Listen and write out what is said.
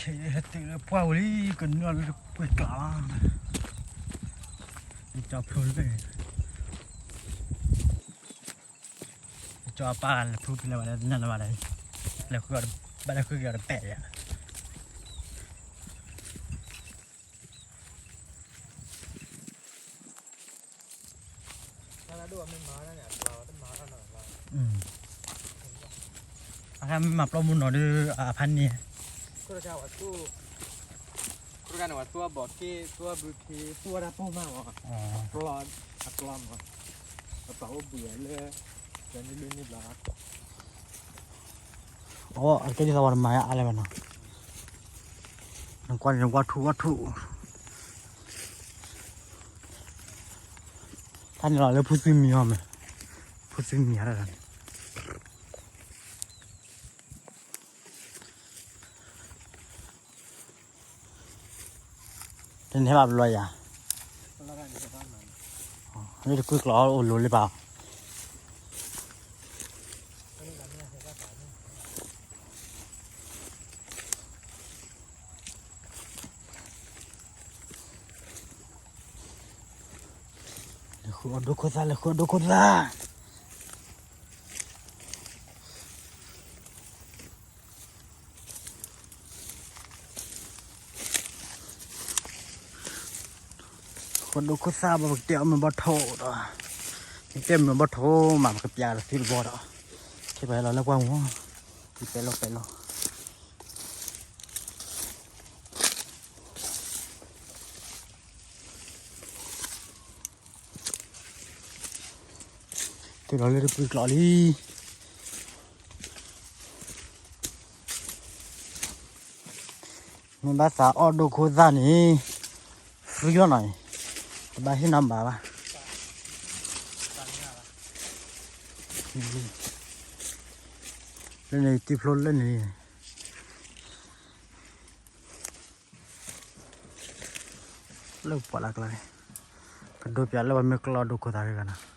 ဟဲတုၤလၢပှၢ်ဝံၤလံ ကနုာ်လၢတပှ့ၤကျီလီၤ. ကၠီဖျိလၢ ကၠီအပၢ်လဲၤဖုဖဲလဲၣ်ဘၣ်လဲၣ် တနၢ်လၢၤဘၣ်လဲၣ်, လဲၤဃုအီၤတဘၣ်လဲၣ် ဃုက့ၤအီၤတပဲာ်ယၤ. အမ့ၢ်မၤပျီမူနီၤဒီး အဖါန့ၣ် ခိၣ်တခါန့ၣ် ဝဲသူအဘီၣ်က့ သူအဘုခ့ သူဝဲဒၣ်ပိၢ်မးဝဲ, အပျီ, အပျီမး, အပျီအိၣ်ဘှံးလၢ လၢန့ၣ်ဘျီ, အိ အကဲဒ်သိးပှၤတမၤအါလဲၣ်ဘၣ်နီၤ, နကွၢ်န့ၣ် ဝါထူဝါထူ, တၢ်န့ၣ်လီၤလၢဖုသုမံၤအီၤမး, ဖုသုမံၤအီၤတၢ်န့ၣ် တန့ၢ်ဘၣ်ဘျီယၤ, လၢတကွံကျီအိၣ်လိၤလၢဘၣ်, လဲၤဃုအီၣ်ဒိခိၣ်သၣ် လဲၤဃုအီၣ်ဒိခိၣ်သၣ်. ဃုဒိခိၣ်သၣ်ဘၣ် ပကတဲအီၣ်မ့ၢ်ဘီၣ်ထိၣ်ဒီး, မ့ၢ်တဲမ့ၢ်ဘီၣ်ထိၣ်မး ပကပျးဒီးသံတဘီဒီး, ထဲပဟဲလီၤလၢပှၢ်မူ, ပဲလီၤပဲလီၤ. တုၤလီၤလၢတပှံကျီလံ. မ့ၢ်ဘၣ်သးအီၣ်ဒိခိၣ်သၣ်န့ၣ် free လီၤနီၤ, တဘၣ်ဟ့ၣ်နီၤဘၣ်ဘၣ်. လၢန့ၣ်တံၢ်ဖျိလၢန့ၣ် လၢပှၢ်လၢ်ကျါန့ၣ်, ကဒိပၠးလၢပှၤမ့ၢ်ကျီဒိခိၣ်သၣ်တဂၤနီၤ.